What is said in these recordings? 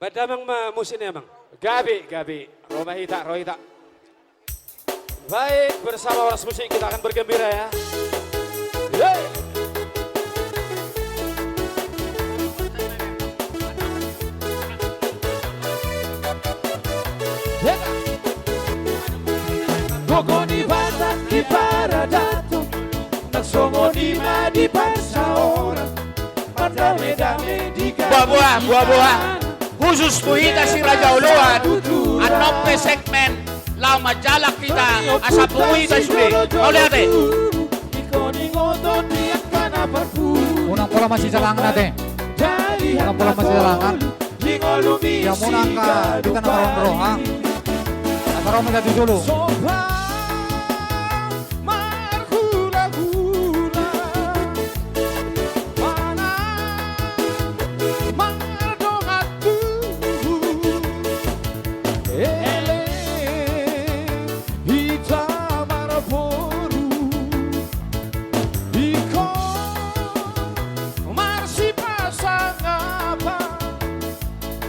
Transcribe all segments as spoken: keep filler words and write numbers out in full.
Pandamang ma musik ni amang. Gabe, gabe. Ro ma hita, ro hita. Baik, bersama Horas Musik kita akan bergembira ya. Yeay. Gogo ni Batak di paradaton, nang songon i ma di parsaoran. Buah-buah, buah-buah. Khusus tu hita si Raja Oloan. Annon pe segmen Laho Manjalang hita, asa pungu hita sude. Mauliate. Unang pola masijalangan ate. Unang pola masijalangan. Ia muna angka hita na marroha. Asa ro ma hita tu jolo. Marhula-hula, manang mardongan tubu, elek hita marboru, ingkon marsipasangapan,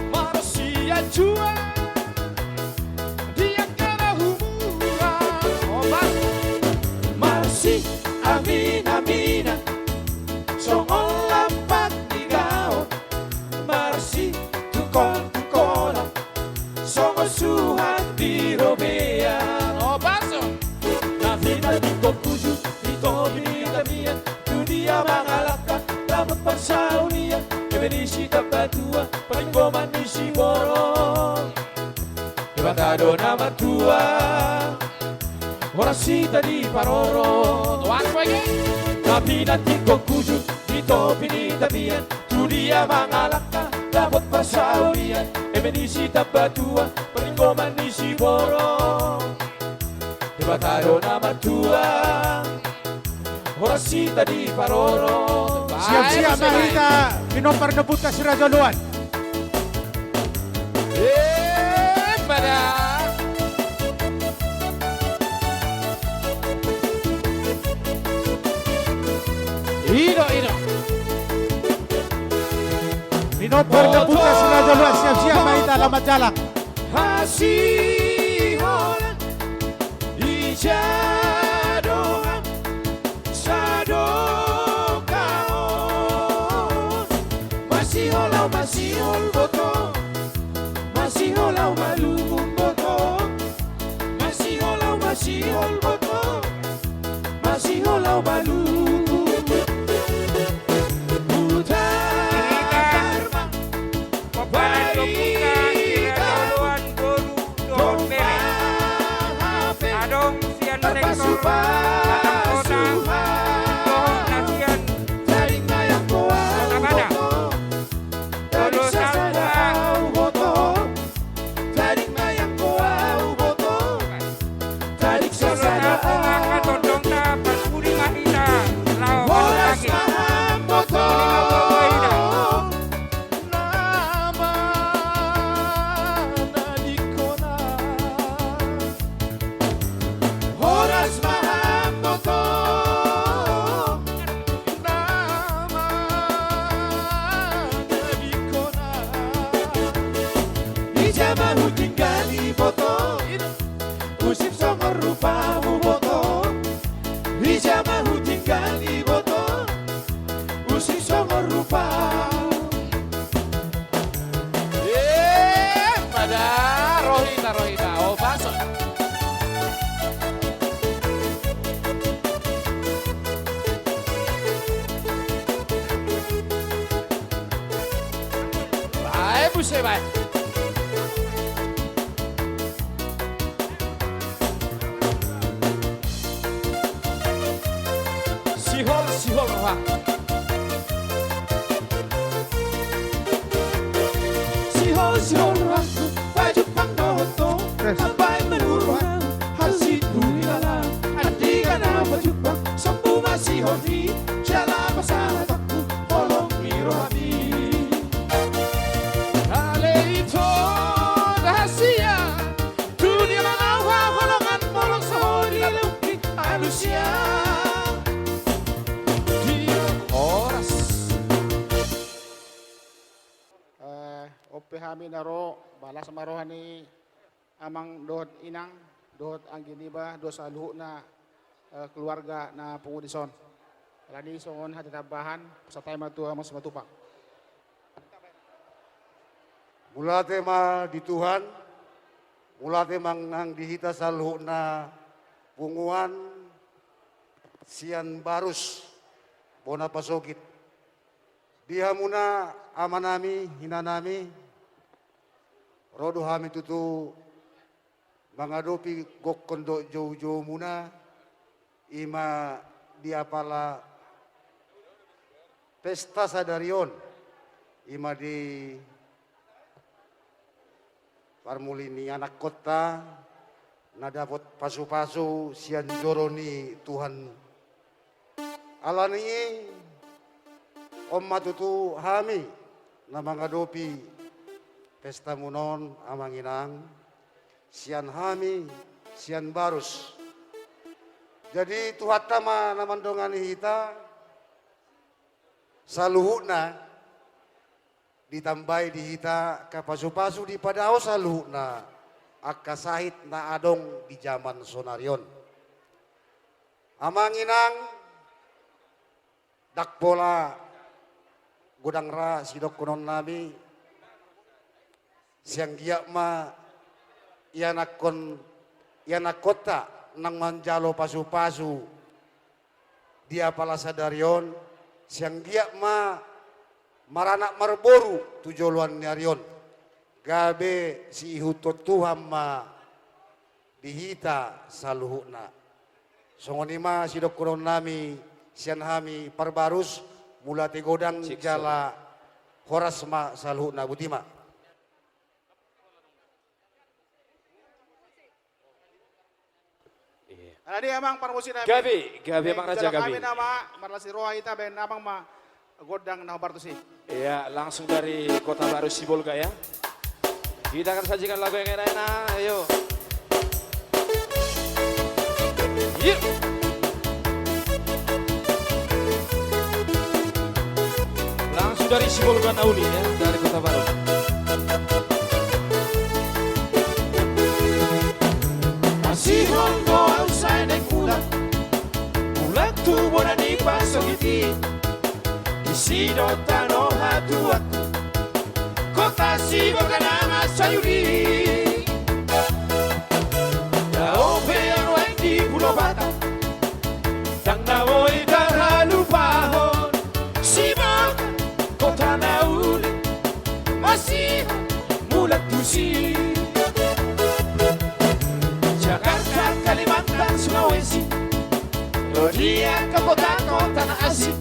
marsianjuan. Di angka na humura, obat. Marsiamin-aminan songon lampak ni gaol, marsitungkol-tungkolan songon suhat di robean. Obat, so. Na pinantikhon hujur di topi ni Damian, tu dia mangalangka dapot parsaulian, eme ni sitambatua, paringgoman ni siborok. Debata do na martua, horas hita diparorot. Horas bagi. Na pinantikhon hujur di topi ni Damian, tu dia mangalangka dapot parsaulian, eme ni sitambatua, paringgoman ni siborok. Debata do na martua, horas hita diparorot. Siap-siap ma hita, pinompar ni ompunta si Raja Oloan. Eh, pada. I do, i do. Pinompar ni ompunta si Raja Oloan, siap-siap ma hita, laho manjalang. Hasiholan, ija do hami sadokahon. Masihol ahu masihol boto, masihol ahu malungun boto, masihol ahu masihol boto, masihol ahu malungun. Putar ma. Paparan do buka, kira-kira doan boru dohot bere. Adong sian sektor Batam Kota dohot na sian Kota Batam. Jolo saur ma. Jolo saur ma angka tondongta, parpudi ma hita laho mangalangka. Horas ma hamboto. Horas ma hamboto. Ija ma hutinggal iboto, husip songon rupamu boto. Ija ma hutinggal iboto, husip songon rupamu. Eh, pada, ro hita, ro hita. Oh, baso. Bae, buset, bae. Sihol, sihol roha. Sihol, sihol rohangku, pajumpang dohot ho. Yes. Ambaen ma rohangku, hansit tu ni lala. Andigan ahu pajumpang, sombu ma sihol i, jala pasahatonku holong ni rohami. Ale i Hami na ro, balas ma roha ni amang dohot inang, dohot anggi niba, dohot saluhutna, eh, keluarga na pungu dison. Alani songon hata tambahan, pasahat hami ma tu amang Simatupang. Mauliate ma di Tuhan, mauliate ma nang di hita saluhutna punguan sian Barus, bona pasogit. Di hamuna amanami, inanami, ro do hami tutu mangadopi gokhon dohot joujoumuna, i ma di apala pesta sadari on, i ma di parmuli ni anakkonta na dapot pasupasu sian joro ni Tuhan. Alani i, on ma tutu hami na mangadopi pestamuna on, amang inang, sian hami, sian Barus. Jadi, Tuhanta ma na mandongani hita saluhutna, ditambai di hita angka pasupasu, dipadao saluhutna angka sahit na adong di jaman sonari on. Amang inang, ndang pola godang ra sidohononnami, sai anggiat ma ianakkon, ianakkonta nang manjalo pasupasu di apala sadari on, sai anggiat ma maranak marboru tu joloan ni ari on, gabe siihuthon Tuhan ma di hita saluhutna. Songon i ma sidohononnami sian hami parbarus, mauliate godang. Sik, jala horas ma saluhutna, boti ma. Iya. Alani i amang parmusiknami. Gabe, gabe, amang raja, gabe. Hami nama marlas ni roha hita baen amang ma gondang na hombar tusi. Iya, langsung dari Kota Baru Sibolga ya. Kita akan sajikan lagu yang enak-enak, ayo. Yuk. Langsung dari Sibolga na uli ya, dari Kota Baru. Masihol do au sai naeng mulak, mulak tu bona ni pasogit i. Disi do tano hatuaon, Kota Sibolga na mansai uli. Dao pe au nuaeng di Pulo Batam, ndang na boi tarhalupahon. Sibolga, kota na uli, masihol mulak tusi. Jakarta, Kalimantan, Sulawesi, ro di angka kota-kota na asing.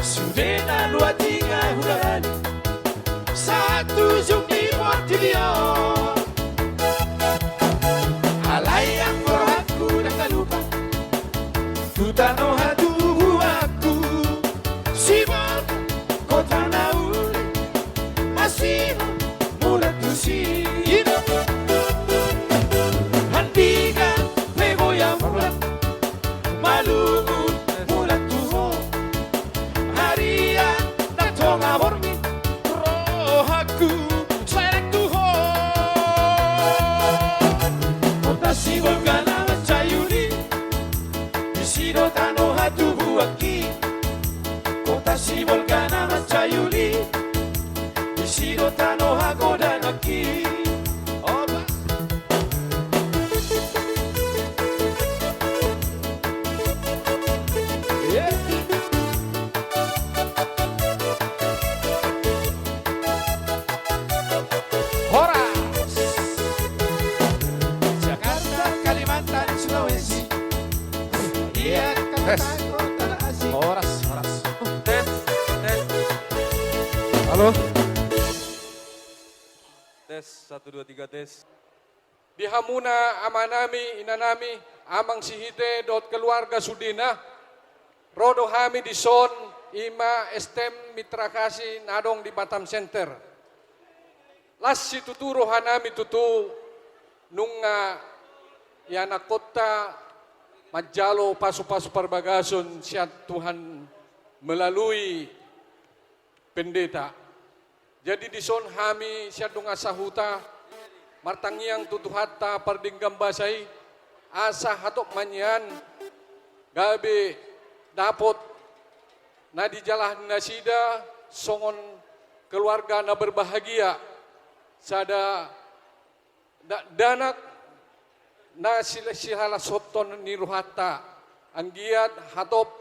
Sude na luat i nga hudalani sahat tu ujung ni portibi on. Alai anggo rohangku ndang na lupa tu tano hatubuanku. Sibolga, kota na uli, masihol mulak tusi. Andigan pe boi au mulak, malungun mulak tu ho. Arian na tonga borngin, rohangku sai naeng tu ho. Kota Sibolga na mansai uli, disi do tano hatubuanki. Kota Sibolga na mansai uli, disi do tano hagodanganki. Oba. Ye. Horas. Jakarta, Kalimantan, Sulawesi. Iya, tes. Kota asing. Horas, horas. Tes, tes. Halo. Tes, satu, dua, tiga, tes. Di hamuna amanami, inanami, amang Sihite dohot keluarga sudena, ro do hami dison, i ma S T M Mitra Kasih na adong di Batam Center. Las situtu rohanami tutu, nunga ianakkonta manjalo pasupasu parbagason sian Tuhan melalui pendeta. Jadi dison hami sian dongan sahuta martangiang tu Tuhanta pardenggan basa i, asa hatop ma nian gabe dapot na dijalahan nasida songon keluarga na berbahagia, sada dakdanak na sila-, sihalashonhon ni rohanta, anggiat hatop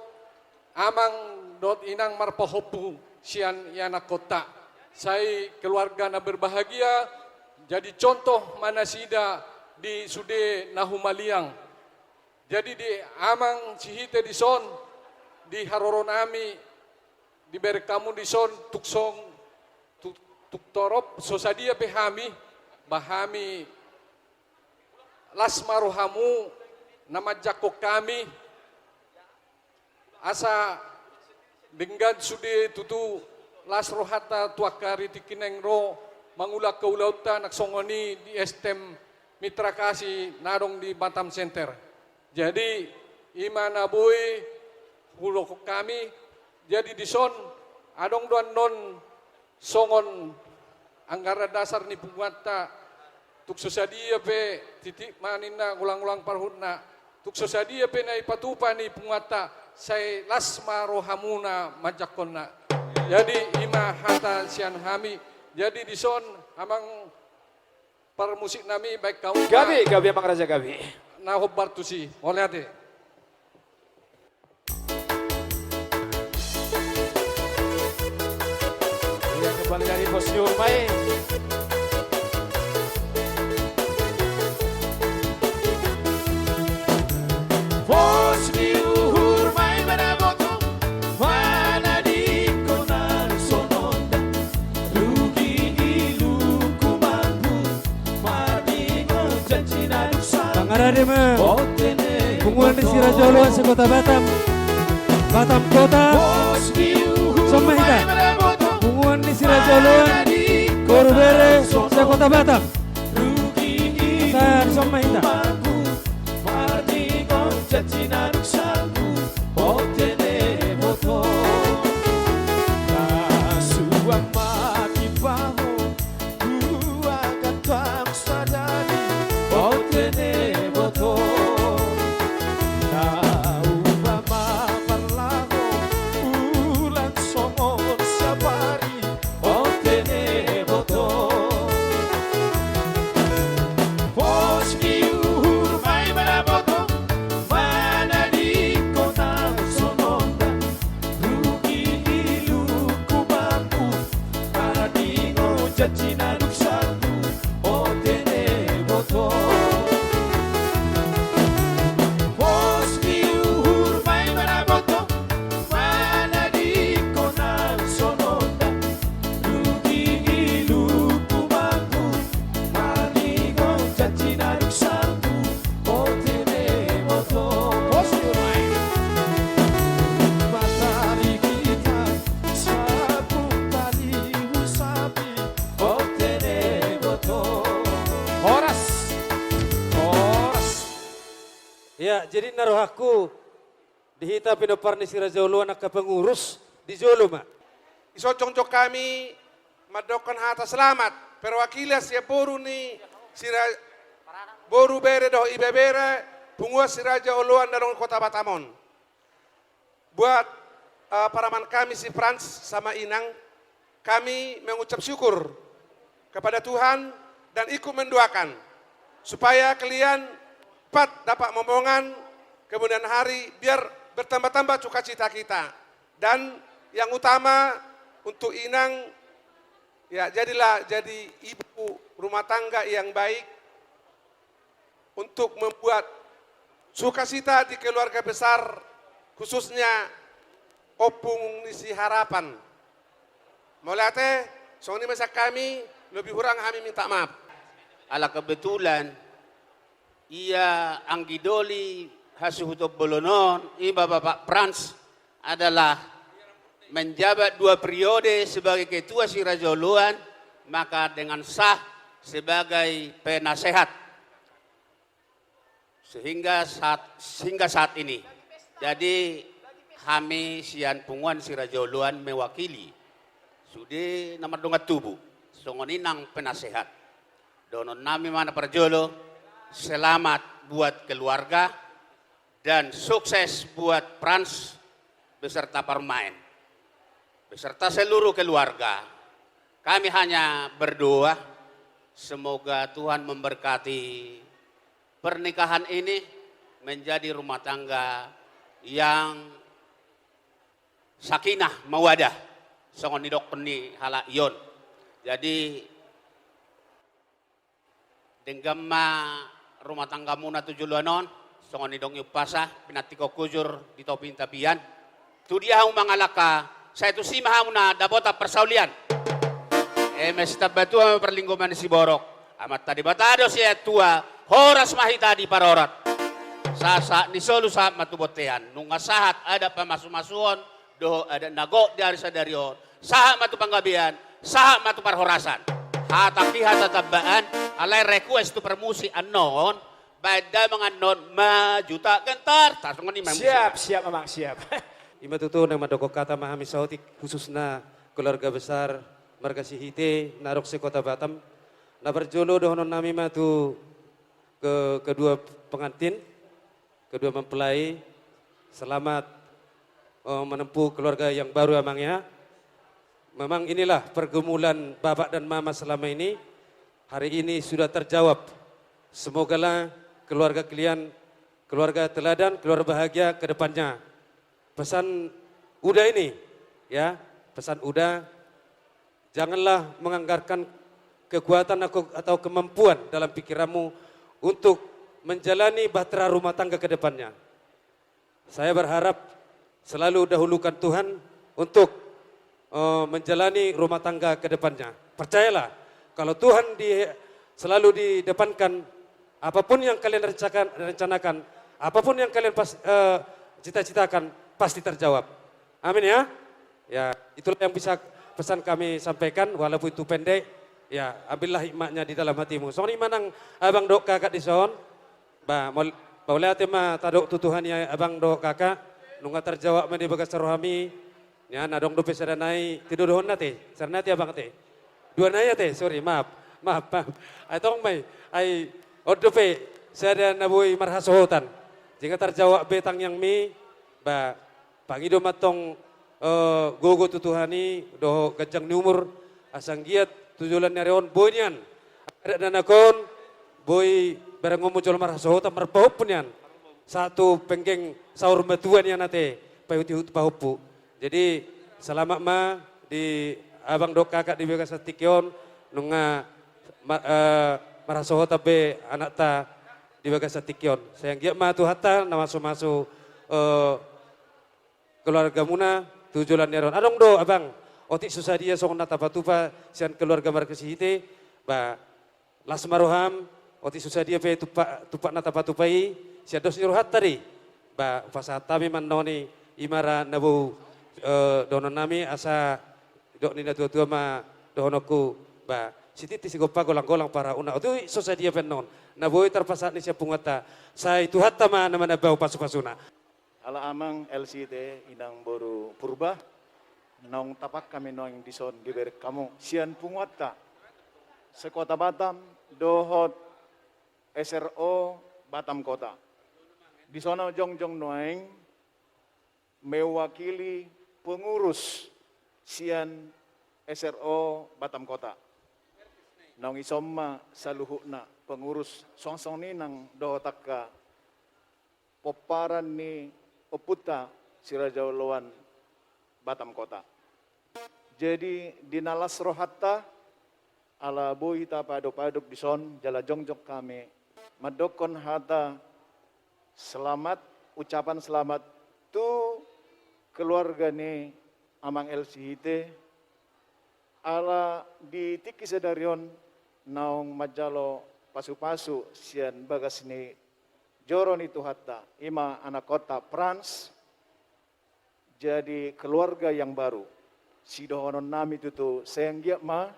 amang dohot inang marpahompu sian ianakkonta. Sai keluarga na berbahagia, jadi contoh ma nasida di sude na humaliang. Jadi di amang Sihite dison, di haroronami, di bereng hamu dison, tung song, tu-, tung torop so sadia pe hami, ba hami las ma rohamu na manjangkon hami, asa denggan sude tutu las rohanta tu angka ari tingki naeng ro mangulahon ulaonta na songon i di S T M Mitra Kasih na adong di Batam Center. Jadi, i ma na boi hudokhon hami, jadi dison adong do annon songon anggaran dasar ni punguanta, tung so sadia pe titik ma ninna, ulang-ulang parhutna, tung so sadia pe na ipatupa ni punguanta, sai las ma rohamuna manjangkonna. Jadi, i ma hata sian hami. Jadi dison, amang parmusiknami, baen hamu ma. Gabe, gabe, amang raja, gabe. Na hombar tusi, mauliate. Iya, kembali dari Bos Yurmai. Pos ni uhur ma i manaboto, manadingkon na songon on da, rugi ilungku mambu, mardingkon janji na dung sanggup. Pangarade ma. Punguan ni si Raja Oloan se-Kota Batam. Batam Kota. Pos ni uhur ma i manaboto. Punguan ni si Raja Oloan, boru bere se-Kota Batam. Asa dison ma hita. Pos ni uhur ma i manaboto, manadingkon na songon on da, rugi ilungku mambu, mardingkon janji na dung sanggup, bote ni boto. Pos ni uhur ma i manaboto, manadingkon na songon on da, rugi ilungku mambu, mardingkon janji na dung sanggup, bote ni boto. Pos ni uhur ma i. Matari kita sabun tali husapi, bote ni boto. Horas. Horas. Ya, jadi na rohangku, di hita pinompar ni si Raja Oloan angka pengurus, di jolo ma. Dison jongjong hami mandokhon hata selamat, perwakilan sian boru ni si Ra-, boru bere dohot ibebere, punguan si Raja Oloan na adong di Kota Batam on. Buat, eh, paraman kami si Frans sama Inang, kami mengucap syukur kepada Tuhan dan ikut mendoakan supaya kalian cepat dapat momongan, kemudian hari biar bertambah-tambah sukacita kita. Dan yang utama untuk Inang, ya, jadilah jadi ibu rumah tangga yang baik untuk membuat sukacita di keluarga besar, khususnya Ompung ni si Harapan. Mauliate, songon i ma sian hami, lebih kurang hami minta maaf. Ala kebetulan, ia anggi doli hasuhuton bolon on, i ma Bapak Frans, adalah menjabat dua periode sebagai ketua si Raja Oloan, maka dengan sah sebagai penasehat. Sehingga saat, sehingga saat ini. Jadi, hami sian punguan si Raja Oloan mewakili Sude na mardongan tubu, songon i nang penasehat. Dohonon nami ma na parjolo, selamat buat keluarga, dan sukses buat Frans beserta parumaen, beserta seluruh keluarga. Kami hanya berdoa, semoga Tuhan memberkati pernikahan ini menjadi rumah tangga yang sakinah mawadah, songon nidok ni halak i on. Jadi, denggan ma rumah tanggamuna tu joloan on, songon nidok ni umpasa, pinantikhon hujur di topi ni tapian. Tu dia hamu mangalangka, sai tusi ma hamu na dapotan parsaulian. Eme sitamba tua ma parlinggoman ni siborok. Amanta Debata do sian tua, horas ma hita diparorot. Sahat-sahat ni solu sahat ma tu bontean, nunga sahat adat pamasumasuon, dohot adat na gok di ari sadari on, sahat ma tu panggabean, sahat ma tu parhorasan. Hata ki hata tambaan, alai request tu parmusik annon, baen damang annon, Majuta Gentar, ta songon i ma. Siap, siap, Amang, siap. I ma tutu, naeng mandok hata ma hami saotik, khususna keluarga besar marga Sihite na adong se-Kota Batam. Na parjolo dohonon nami ma tu ke-, kedua pengantin, kedua mempelai, selamat, eh, menempuh keluarga yang baru, Amang, ya. Memang inilah pergumulan bapak dan mama selama ini. Hari ini sudah terjawab. Semogalah keluarga kalian keluarga teladan, keluarga bahagia ke depannya. Pesan Uda ini, ya, pesan Uda, janganlah menganggarkan kekuatan aku, atau kemampuan dalam pikiranmu untuk menjalani bahtera rumah tangga ke depannya. Saya berharap selalu dahulukan Tuhan untuk, eh, menjalani rumah tangga ke depannya. Percayalah, kalau Tuhan di, selalu didepankan, apapun yang kalian rencanakan, rencanakan, apapun yang kalian pas-, eh, cita-citakan, pasti terjawab. Amin, ya. Ya, itulah yang bisa pesan kami sampaikan, walaupun itu pendek. Ya, ambillah hikmatnya di dalam hatimu. Songon i ma nang abang dohot kakak dison. Ba, maul-, mauliate ma tadok tu Tuhan i, abang dohot kakak, nunga tarjawab ma di bagasan rohami. Nian, adong dope sada nai, tidodohon na te, sada nai te abang te. Dua nai ate, sorry, maaf. Maaf, maaf. Ai tong ma i, ai, on dope, sada na boi marhasohotan. Jala tarjawab be tangiangmi, ba, pangido ma tong, eh, gogo tu Tuhan i, dohot ganjang ni umur, asa anggiat tu joloan ni ari on, boi nian. Adat na nangkon, boi berengonmu jolo marhasohotan marpahompu nian. Sahat tu penggeng saur matua nian ate, paihut-ihut pahompu. Jadi, selamat ma di abang dohot kakak di bagasan tingki on, nunga ma-, eh, marhasohotan be anakta di bagasan tingki on. Sai anggiat ma Tuhanta na mamasu-masu, eh, keluargamuna tu joloan ni ari on. Adong do, abang, otik so sadia songon na tapatupa sian keluarga marga Sihite, ba, las ma roham, otik so sadia pe tumpak, tumpak na tapatupa i, sian dos ni rohanta do i. Ba, hupasahat hami ma annon i, i ma ra na boi, eh, dohonon nami, asa didok ni na tua-tua ma dohononku, ba, sititi sigompa, golang-golang pangarahutna. Otik so sadia pe annon na boi tarpasahat ni sian punguanta, sai Tuhanta ma na manambahon pasu-pasuna. Ala amang L C T, inang boru Purba, naung tapak hami nuaeng dison dibereng hamu sian punguanta se-Kota Batam dohot S R O Batam Kota. Dison ahu jongjong nuaeng mewakili pengurus sian S R O Batam Kota. Naung dison ma saluhutna pengurus, songon i nang dohot angka pomparan ni ompunta si Raja Oloan Batam Kota. Jadi, di na las rohanta, ala boi hita paadop-adop dison, jala jongjong hami mandokkon hata selamat, ucapan selamat tu keluarga ni Amang L C Hite, ala di tingki sadari on naung manjalo pasu-pasu sian bagas ni joro ni Tuhanta, i ma anakkonta Frans, jadi keluarga yang baru. Sidohonon nami tutu, sai anggiat ma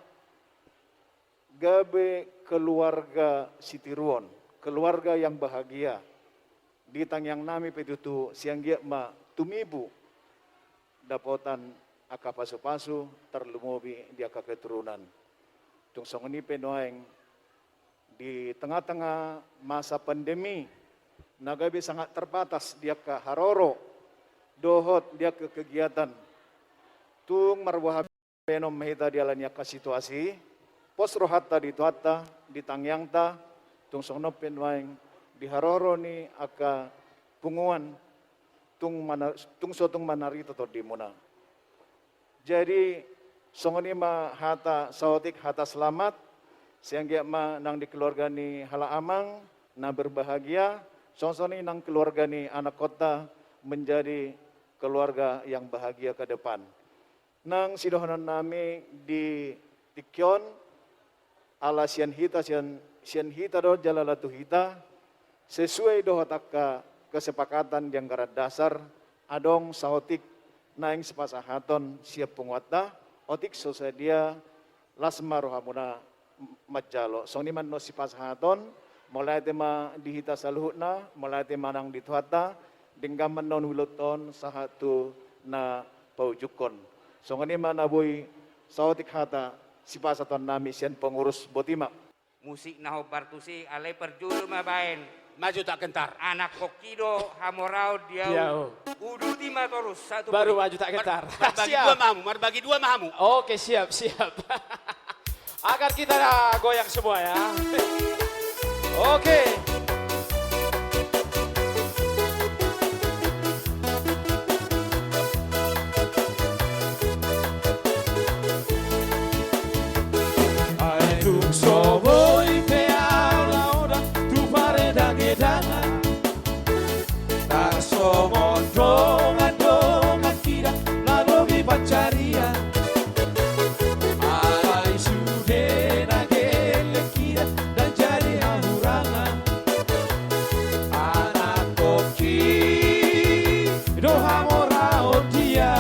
gabe keluarga sitiruon, keluarga yang bahagia. Di tangiang nami pe tutu, sai anggiat ma tumibu dapotan angka pasupasu, tarlumobi di angka keturunan. Tung songon i pe nuaeng di tengah-tengah masa pandemi na gabe sangat terbatas di angka haroro dohot di angka kegiatan, tung marboha baenon ma hita diala ni angka situasi, pos rohanta di Tuhanta, di tangiangta, tung songon on pe nuaeng di haroro ni angka punguan, tung mana-, tung so tung manarita tondimuna. Jadi, songon i ma hata saotik, hata selamat, sai anggiat ma nang di keluarga ni halak amang na berbahagia, songon i nang keluarga ni anakkonta menjadi keluarga yang bahagia ke depan. Nang sidohonon nami di tingki on, ala sian hita, sian, sian hita do jala laho tu hita, sesuai dohot angka kesepakatan di anggaran dasar, adong saotik naeng sipasahaton sian punguanta, otik so sadia las ma rohamuna manjalo. Songon i ma annon sipasahaton, mauliate ma di hita saluhutna, mauliate ma nang di Tuhanta, denggan ma annon huiluthon sahat tu na paujunghon. Songon i ma na boi saotik hata sipasahaton nami sian pengurus, boti ma. Musik na hombar tusi, alai parjolo ma baen. Maju tak gentar. Anakkonki do hamoraon di ahu. Di ahu. Uduti ma torus satu. Baru maju tak gentar. Mar-, marbagi dua ma hamu, marbagi dua ma hamu. Oke, siap, siap. Agar kita goyang semua ya. Oke. Ai tung so boi pe ahu laho da tu paredagedangan, tarsongon dongan-dongan hita na lobi pansarian. Alai sude na gelleng hita ndang jadi hahurangan. Anakkonki do hamoraon dia.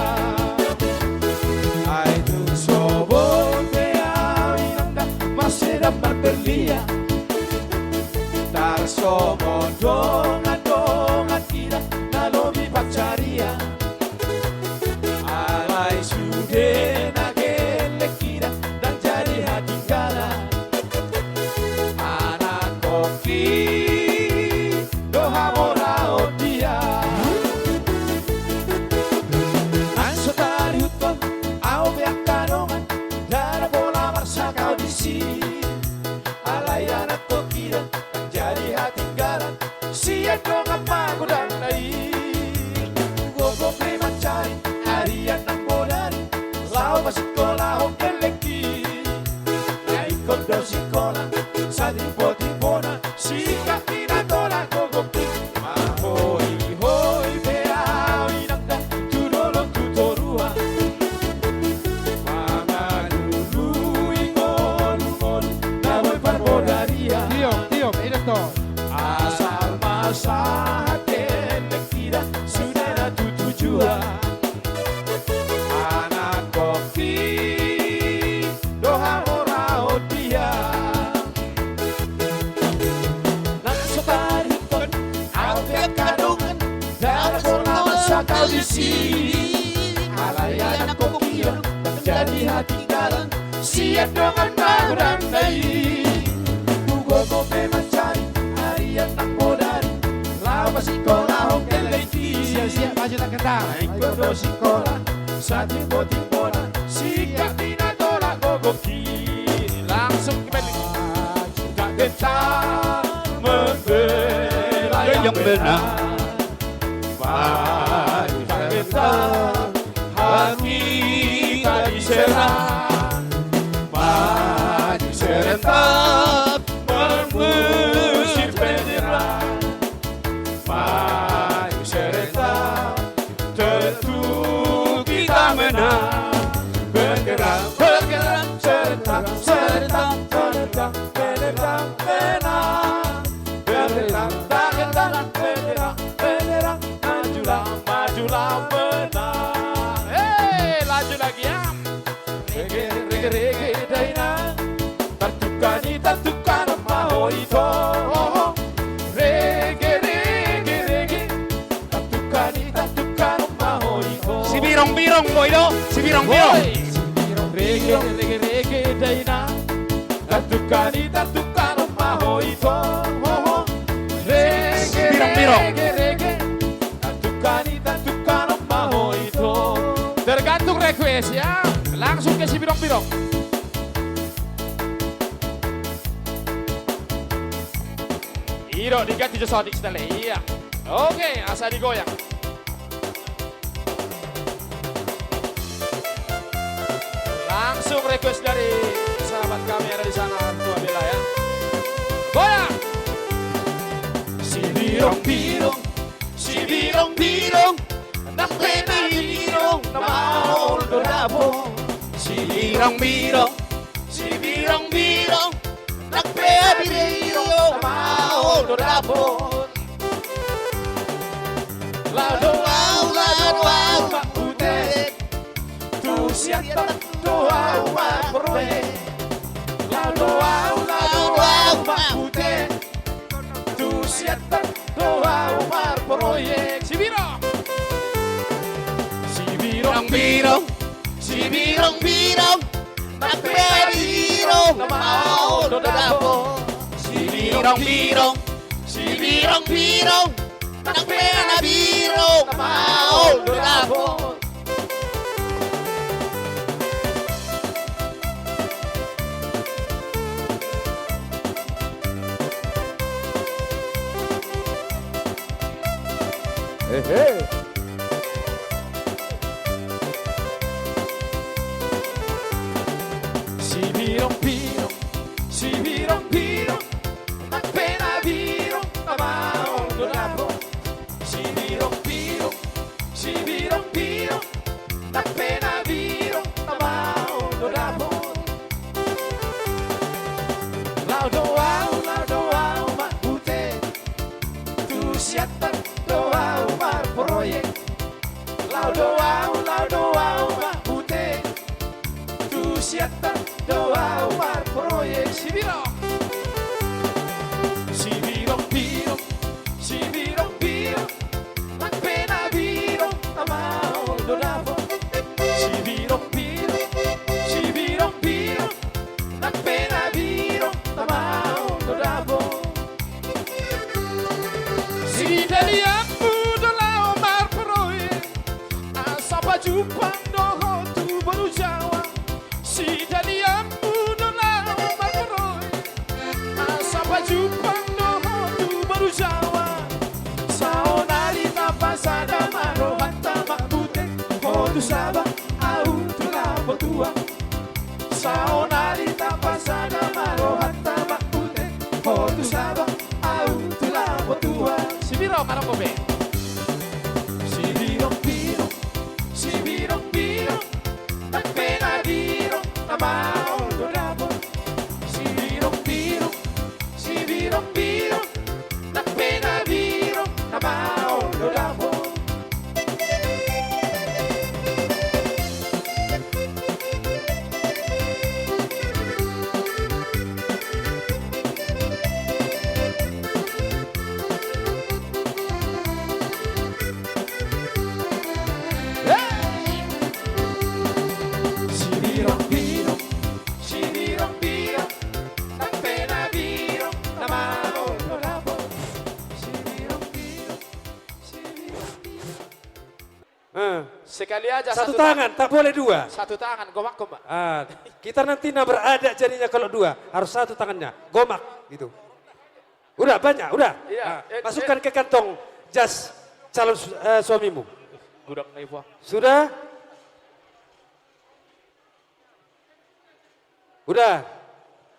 Ai tung so boi pe ahu inang da masidan marberlian, tarsongon dongan-dongan hita na lobi pansarian. Alai sude na gelleng hita ndang jadi hatinggalan. Anakkonki do hamoraon dia. Nang so tarihuthon ahu pe angka dongan, ndada pola marsakau disi. Alai anakkonki do ndang jadi hatinggalan sian dongan magodangna i. Gogo pe mansai arian nang bodari, laho masikolahon gellengki. Na ingkon do sikola satimbo-timbona, singkat ni na tolap gogoki. Marhoihoi pe ahu inang da tu dolok tu toruan, mangalului ngolu-ngolu na boi parbodarian. Tiop, tiop, inang da. Asal ma sahat gellengki da sude na tu tujuan. Anakkonki do hamoraon dia. Nang so tarihuthon ahu pe angka dongan, ndada pola marsakau disi. Alai anakkonki do ndang jadi hatinggalan sian dongan magodangna i. Gogo pe mansai arian nang bodari, laho masikolahon gellengki. Siap, siap, maju tak gentar. Na ingkon do sikola satimbo-timbona, singkat ni na tolap gogoki. Langsung kembali. Maju tak gentar membela yang benar. Maju tak gentar, hati tak diserang. Maju serentak, mengusir penyerang. Maju serentak, tentu kita menang. Bergerak, bergerak, serentak, serentak, serentak, serentak, menang. Bergerak, tak gentar, bergerak, bergerak, majulah, majulah, menang. Hei, laju lagi ya. Rege, rege, rege, dainang. Tartukani, tartukani ma ho ito. Rege, rege, rege. Tartukani, tartukani ma ho ito. Sibirong-birong, boi do. Birong, birong. Hoi, sibirong, rege, rege, rege, dainang. Tartukani, tartukanon ma ho ito. Ho, ho. Rege, sibirong, birong, rege, rege. Tartukani, tartukanon ma ho ito. Tergantung request ya. Langsung ke sibirong, birong. Iro diganti jo sound, X T L, iya. Oke, asa digoyang. Langsung request dari sahabat kami yang ada di sana, Tua Bella ya. Goyang! Sibirong-birong, sibirong-birong, nang pe na birong, na maol do dapot. Sibirong-birong, sibirong-birong, nang pe na birong, na maol do dapot. Laho do au, laho do au, Mak Bute. Tu Siantar do au marproyek. Laho do au, laho do au, Mak Bute. Tu Siantar do au marproyek. Sibirong. Sibirong-birong, sibirong-birong, nang pe na birong, na maol do dapot. Sibirong-birong, sibirong-birong, nang pe na birong, na maol do dapot. Hehe. Sibirong-birong, sibirong-birong, nang pe na birong, na maol do dapot. Sibirong-birong, sibirong-birong, nang pe na birong, na maol do dapot. Laho do au, laho do au, Mak Bute. Tu Siantar do au marproyek. Laho do au, laho do au, Mak Bute. Tu Siantar do au marproyek. Sibirong. Sibirong-birong, sibirong-birong, nang pe na birong, na maol do dapot. Sibirong-birong, sibirong-birong, nang pe na birong, na maol do dapot. Sidalianmu do laho marproyek, asa pajumpang do ho tu boru Jawa. Sidalianmu do laho marproyek, asa pajumpang do ho tu boru Jawa. Saonari tapasada ma rohanta, Mak Bute, ho tu Saba, au tu Labuan Tua. Saonari tapasada ma rohanta, Mak Bute, ho tu Saba, au tu Labuan Tua. Sibirong, adong dope. Sibirong-birong, sibirong-birong, nang pe na birong, na maol do dapot. Sibirong-birong, sibirong-birong, nang pe na birong, na maol do dapot. Sibirong-birong, sibirong-birong, nang pe na birong, na maol do dapot. Sibirong-birong, sibirong-birong. Eh. Sekali aja, satu tangan, tak boleh dua. Satu tangan, gomak, gomak. Ah, kita nanti na beradat jadinya kalau dua, harus satu tangannya, gomak gitu. Udah banyak, udah. Iya, ah, eh, masukkan eh, ke kantong jas calon su-, eh, suamimu. Gudang na ipo. Sudah? Udah?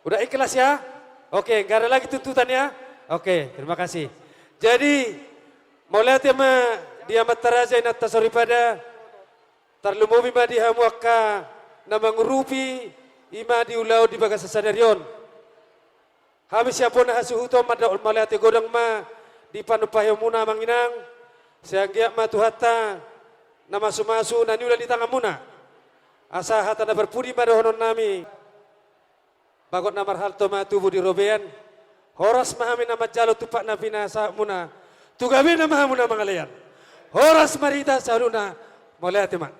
Udah ikhlas ya? Oke, nggak ada lagi tuntutan ya? Oke, terima kasih. Jadi, mauliate ma di Amanta Raja, Inanta Soripada, tarlumobi ma di hamu angka na mangurupi, i ma di ulaon di bagasan sadari on. Hami sian bona hasuhuton mandok mauliate godang ma di panumpahianmuna Amang Inang, sai anggiat ma Tuhanta na masumasu na niula ni tanganmuna. Asa hata na parpudi ma dohononnami. Bagot na marhalto ma tubu di robean, horas ma hami na manjalo tumpak na pinasahatmuna, tu gabena ma hamu na mangalean. Horas ma di hita saluhutna, mauliate ma.